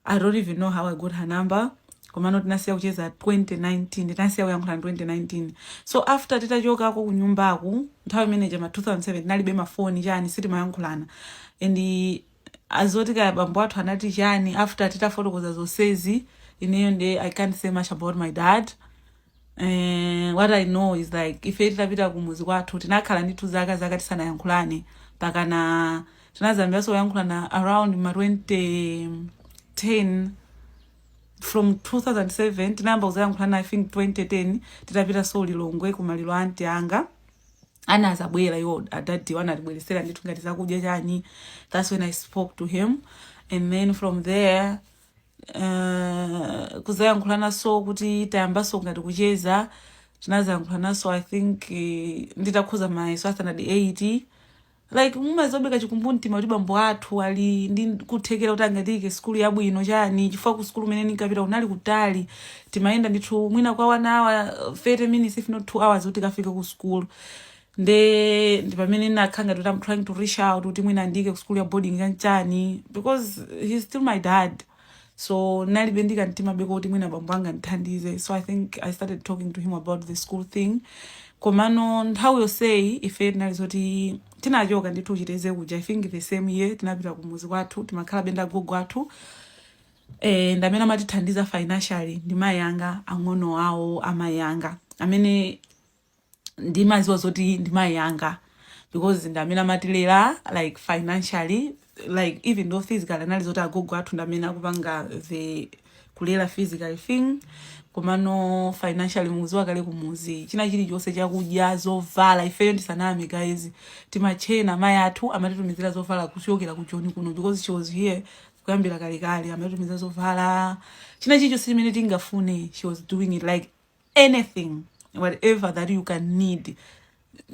I don't even know how I got her number, komano tinasiya kucheza 2019, tinasiya kuyankhulana 2019. So after titachokako kunyumbaku nthawi imeneja ma 2007, tinalibe mafoni chani, sitimayankhulana. And azoti kaya bambo athu anati chani after titafotokoza zonsezi, ineyo nde I can't say much about my dad. What I know is like ife titapita kumuzi kwathu, tinakhala ndithu zaka zaka tisanayankhulane, pakana tinazambiranso kuyankhulana around ma 2010. From 2007 tinayamba kuzayankhulana, I think 2010, titapita so Lilongwe kumaliro anti anga. Anazabwera iwo adadiwo, anatibweresera ndithu ngati zakudya chani. That's when I spoke to him, and then from there kuzayankhulana so kuti tayambaso ngati kucheza, tinazayankhulanaso I think nditakhoza mayeso a standard 8. Like mumazobeka chikumbumtima kuti bambo athu ali ndi kuthekera kuti angatiyike skulu yabwino chani, chifukwa ku skulu umene ndinkapita kunali kutali. Timayenda ndithu mwina kwa 1 hour 30 minutes, if not 2 hours, kuti tikafike ku school. Nde ndi pamene ndinakhala ngati kuti I'm trying to reach out kuti mwina andiyike ku skulu ya boarding chanchani, because he's still my dad. So nalibe ndikamtima beko kuti mwina bambo anga ndithandize. So I think I started talking to him about the school thing. Komano nthawi yonseyi ife tinali zoti tinachoka ndithu Chiteze kuja, I think the same year tinapita kumuzi kwathu. Timakhala benda agogo athu and amene amatithandiza financially ndi mayi anga, ang'ono awo amayi anga, amene ndimaziwa zoti ndi mayi anga because ndi amene amatilera like financially. Like even though physically anali zoti agogo athu ndi amene akupanga the kulera physical thing, komano financially mukuziwa kale kumuzi china chilichonse, chakudya, zovala. Ifeyo ndisaname guys, timachena mayi athu amatitumizira zovala kuchokera ku Joni kuno because she was here kuyambira kalekale. Amatitumizira zovala, china chilichonse chimene tingafune, she was doing it. Like anything, whatever that you can need,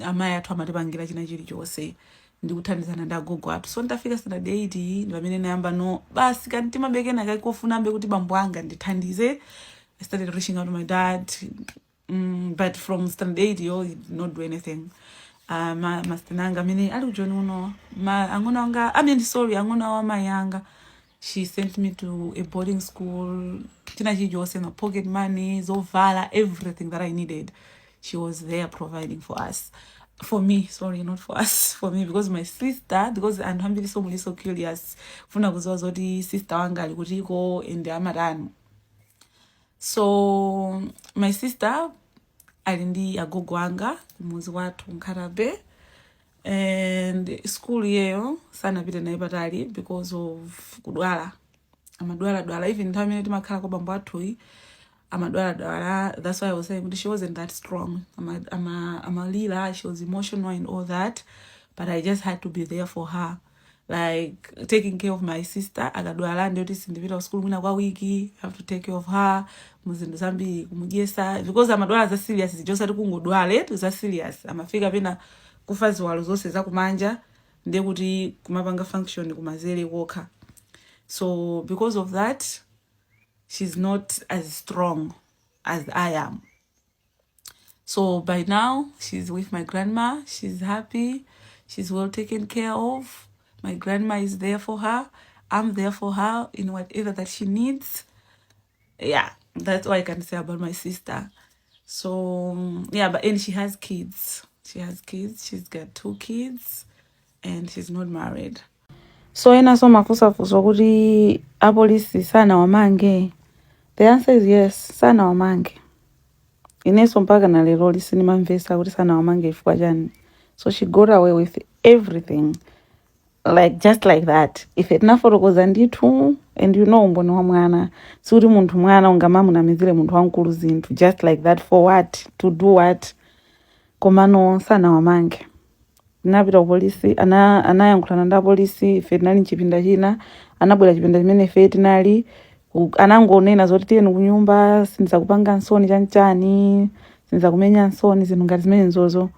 amayi athu amatipangira china chilichonse ndikuthandizana ndi agogo athu. So nditafika standard 8 ndi pamene nayamba no basi kantima bekena kaikofunambe kuti bambo anga ndithandize. I started reaching out to my dad, but from standard 8 yo he did not do anything. Ma, masitena anga amene ali kujoni uno, ma ang'ono anga, I mean, sorry, ang'ono awo amayi anga, she sent me to a boarding school. China chilichonse, ma pocket money, zovala, everything that I needed, she was there providing for us, for me, sorry, not for us, for me, because my sister, because anthu ambiri so muli so curious kufuna kuziwa zoti sister wanga ali kutiko and amatani. So my sister ali ndi agogo anga kumuzi kwathu Nkhata Bay, and school yeyo sanapite naye patali because of kudwala. Amadwala dwala. Even nthawi imene timakhala kwa bambo athuyi amadwala dwala. That's why I was saying kuti she wasn't that strong. Amalira, she was emotional and all that, but I just had to be there for her, like taking care of my sister. Akadwala ndiyoti sindipita ku school mwina kwa wiki, have to take care of her muzinthu zambiri, kumudyesa, because amadwala za serious zija, osati kungodwala, za serious. Amafika pena kufa ziwalo zonse zakumanja, ndiye kuti kumapanga function kumazere kokha. So because of that she's not as strong as I am. So by now she's with my grandma. She's happy, she's well taken care of. My grandma is there for her. I'm there for her in whatever that she needs. Yeah, that's all I can say about my sister. So yeah, but and she has kids. She has kids. She's got two kids. And she's not married. So ena mafunsafunso kuti apolisi sanawamange. The answer is yes, sanawamange. Inenso mpaka na lero sindimamvetsa kuti sanawamange chifukwa chani. So she got away with everything, like just like that. Ife tinafotokoza ndithu, and umboni wa mwana, sikuti munthu mwana ungamamunamizire munthu wamkulu zinthu just like that. For what? To do what? Komano sanawamange. Tinapita ku polisi, anayankhulana ndi apolisi. Ife tinali mchipinda china, anabwera chipinda chimene ife tinali, anangonena zoti tiyeni kunyumba, sindizakupanga nsoni, chanichani, sindizakumenya nsoni, zinthu ngati zimenezozo.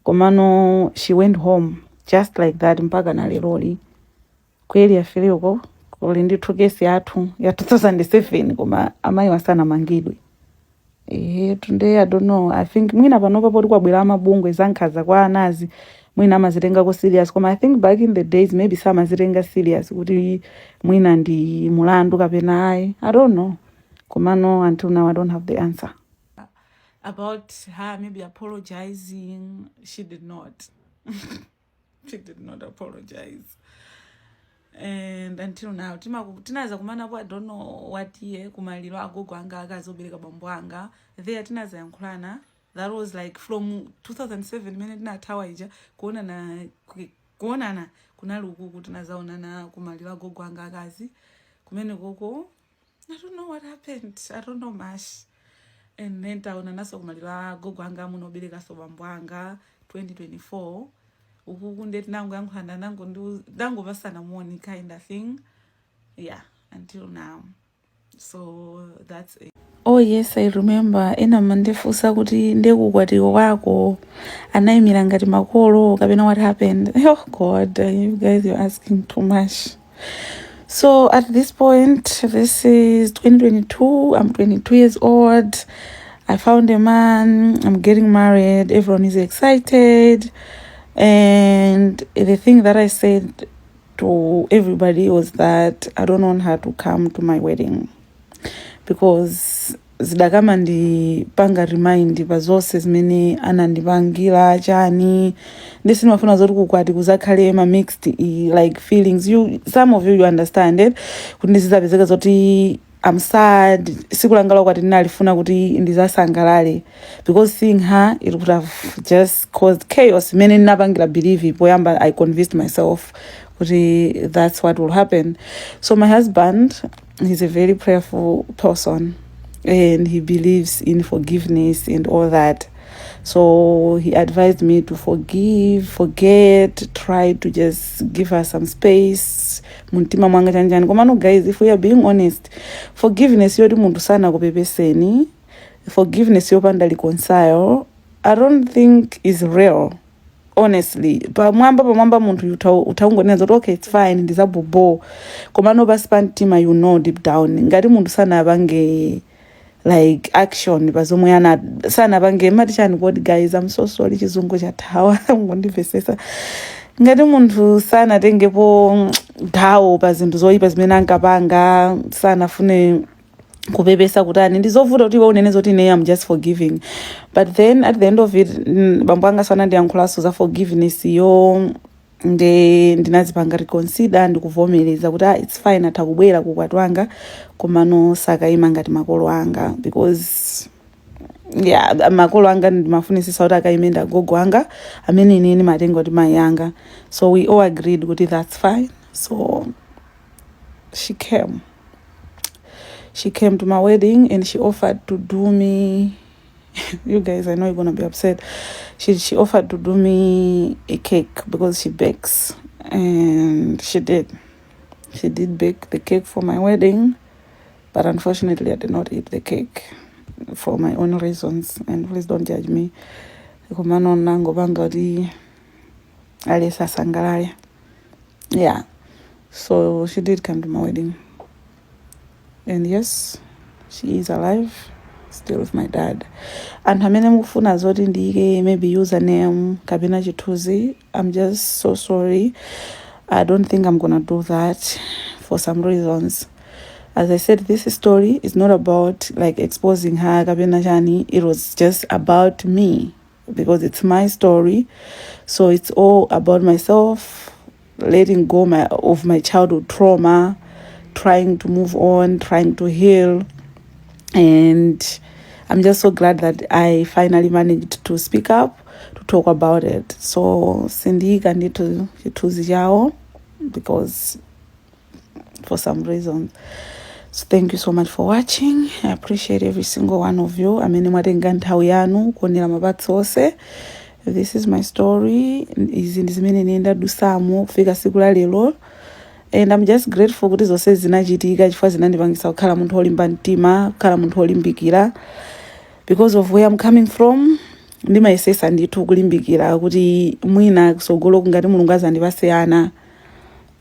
Komano she went home just like that. Mpaka na leroli ku Area 3 uko kuli ndithu kesi yathu ya 2007, koma amayi wasanamangidwe. Ehe, tunde I don't know, I think mwina panopa poti kwabwera amabungwe zankhanza kwa anazi, mwina amazitengako serious. Koma I think back in the days maybe samazitenga serious kuti mwina ndi mulandu kapena ayi, I don't know. Komano until now I don't have the answer about her maybe apologizing. She did not. She did not apologize. And until now tinaza kumanapo, I don't know what year, kumaliro agogo anga akazi obereka bambo anga. There tinazayankhulana. That was like from 2007 imene tinathawa ija. Kuonana kunali ukuku, tinazaonana kumaliro agogo anga akazi kumene koko. I don't know what happened, I don't know much. And then taonanaso kumaliro agogo anga amuno oberekaso bambo anga 2024 ukuku, nde tinangoyankhulana, nangopasana moni kind of thing. Yeah, until now. So that's it. Oh yes, I remember ena mandifunsa kuti ndekukwatiwa kwako anayimira ngati makolo kapena what happened. Oh God, you guys, you're asking too much. So at this point, this is 2022, I'm 22 years old. I found a man, I'm getting married, everyone is excited. And the thing that I said to everybody was that I don't want her to come to my wedding because zidakamandipanga remind pa zonse zimene anandipangira chani. Ndisimafuna zoti kukwati kuzakhale ma mixed like feelings. You, some of you, you understand it, kuti ndizizapezeka zoti I'm sad. Siku langa lakwati ndinalifuna kuti ndizasangalale, because seeing her, it would have just caused chaos. Imene ndinapangira believe poyamba, I convinced myself kuti that's what will happen. So my husband, he's a very prayerful person and he believes in forgiveness and all that. So he advised me to forgive, forget, try to just give her some space mumtima mwanga chanjani. Komano guys, if we are being honest, forgiveness yoti munthu sanakupepeseni, forgiveness yopanda reconcile, I don't think is real, honestly. Pamwamba pamwamba munthu utaungonena zoti okay, it's fine, ndizabobo. Komano pasi pa mtima, you know deep down, ngati munthu sanapange like action pazomwe ana sanapange, mati chani kodi? Guys, I'm so sorry, chizungu chathawa, ngondimvesesa. Ngati munthu sanatengepo gawo pa zinthu zoyipa zimene ankapanga, sanafune kupepesa kutani, ndizovuta kuti iwe unene zoti ine am just forgiving. But then at the end of it, bambo anga sanandiyankhulanso za forgiveness yo, nde ndinazipanga reconsider ndikuvomereza kuti ah, it's fine, atha kubwera kukwati wanga, komano sakayima ngati makolo anga, because yeah, makolo anga ndimafunisisa kuti akayime ndi agogo anga amene ine ndimatenga kuti mayi anga. So we all agreed kuti that's fine. So she came to my wedding and she offered to do me, you guys, I know you're gonna be upset, she offered to do me a cake because she bakes, and she did bake the cake for my wedding. But unfortunately I did not eat the cake for my own reasons, and please don't judge me. Komano nangopanga kuti alesa asangalale. Yeah, so she did come to my wedding, and yes, she is alive, still with my dad. Anthu amene mukufuna zoti ndiyike maybe username kapena chithunzi, I'm just so sorry, I don't think I'm gonna do that for some reasons. As I said, this story is not about like exposing her kapena chani. It was just about me. because it's my story. So it's all about myself letting go of my childhood trauma, trying to move on, trying to heal. And I'm just so glad that I finally managed to speak up, to talk about it. So sindiyika ndithu chithunzi chawo because for some reasons. So thank you so much for watching. I appreciate every single one of you amene mwatenga nthawi yanu kuonera ma parts onse. This is my story. Izi ndi zimene ine ndadusamo kufika siku la lero, and I'm just grateful kuti zonse zinachitika, chifukwa zinandipangisa kukhala munthu wolimba mtima, kukhala munthu wolimbikira. Because of where I'm coming from, ndimayesesa ndithu kulimbikira kuti mwina kusogolo, ngati Mulungu azandipase ana,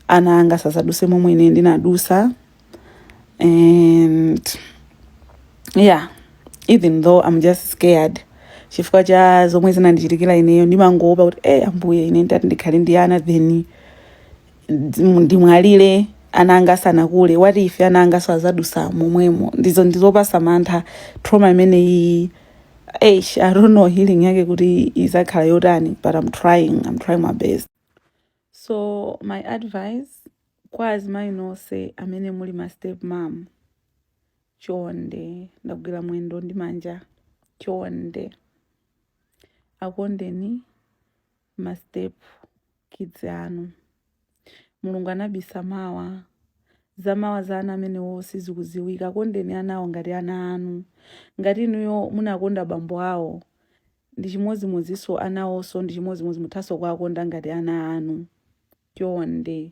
ana anga sazaduse momwe ine ndinadusa. And yeah, even though I'm just scared chifukwa cha zomwe zinandichitikira ineyo, ndimangoopa kuti, Ambuye, ine ndati ndikhale ndi ana, then ndimwalire ana anga asanakule. What if ana anga azadusa momwemo? Ndizo ndizopasa mantha, trauma imeneyi. Eish, I don't know healing yake kuti izakhala yotani, but I'm trying my best. So my advice kwa azimayi nonse amene muli ma step mom, chonde, ndakugwira mwendo ndi manja, chonde akondeni ma step kids anu. Mulungu anabisa mawa, zamawa za ana amenewo sizikuziwika. Akondeni anawo ngati ana anu. Ngati inuyo munakonda bambo awo, ndi chimodzimodzinso anawonso ndi chimodzimodzi, muthanso kuwakonda ngati ana anu. Chonde,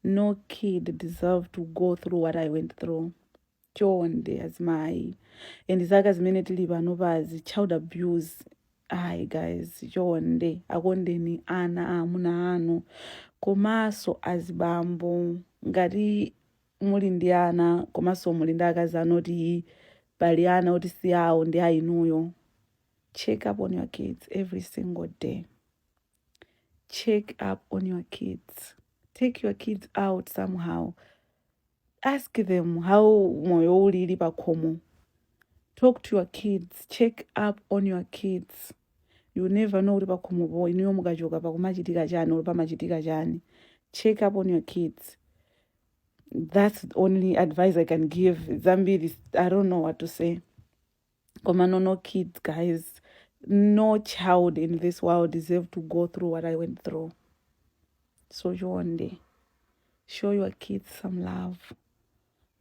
no kid deserve to go through what I went through. Chonde azimayi, and zaka zimene tili pano pazi, child abuse, ayi guys, chonde akondeni ana aamuna anu. Komanso azibambo, ngati muli ndi ana komanso muli ndi akazi anu oti pali ana oti si awo, ndi ayinuyo, check up on your kids every single day. Check up on your kids. Take your kids out somehow. Ask them how moyo ulili pakhomo. Talk to your kids. Check up on your kids. You never know kuti pakhomopo inuyo mukachoka pakumachitika chani or pamachitika chani. Check up on your kids. That's the only advice I can give. Zambiri I don't know what to say, koma no kids, guys, no child in this world deserve to go through what I went through. So chonde, show your kids some love,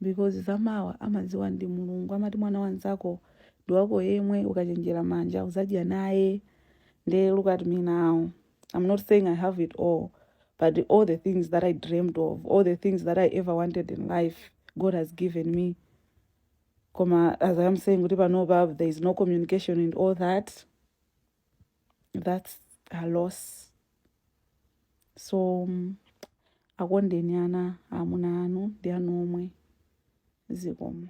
because zamawa amaziwa ndi Mulungu. Amati mwana wanzako ndi wako yemwe, ukachenjera manja uzadya naye. Nde look at me now. I'm not saying I have it all, but all the things that I dreamed of, all the things that I ever wanted in life, God has given me. Koma as I am saying kuti panopa there is no communication and all that, that's a loss. So akondeni ana amuna anu, ndi anu omwe. Zikomo.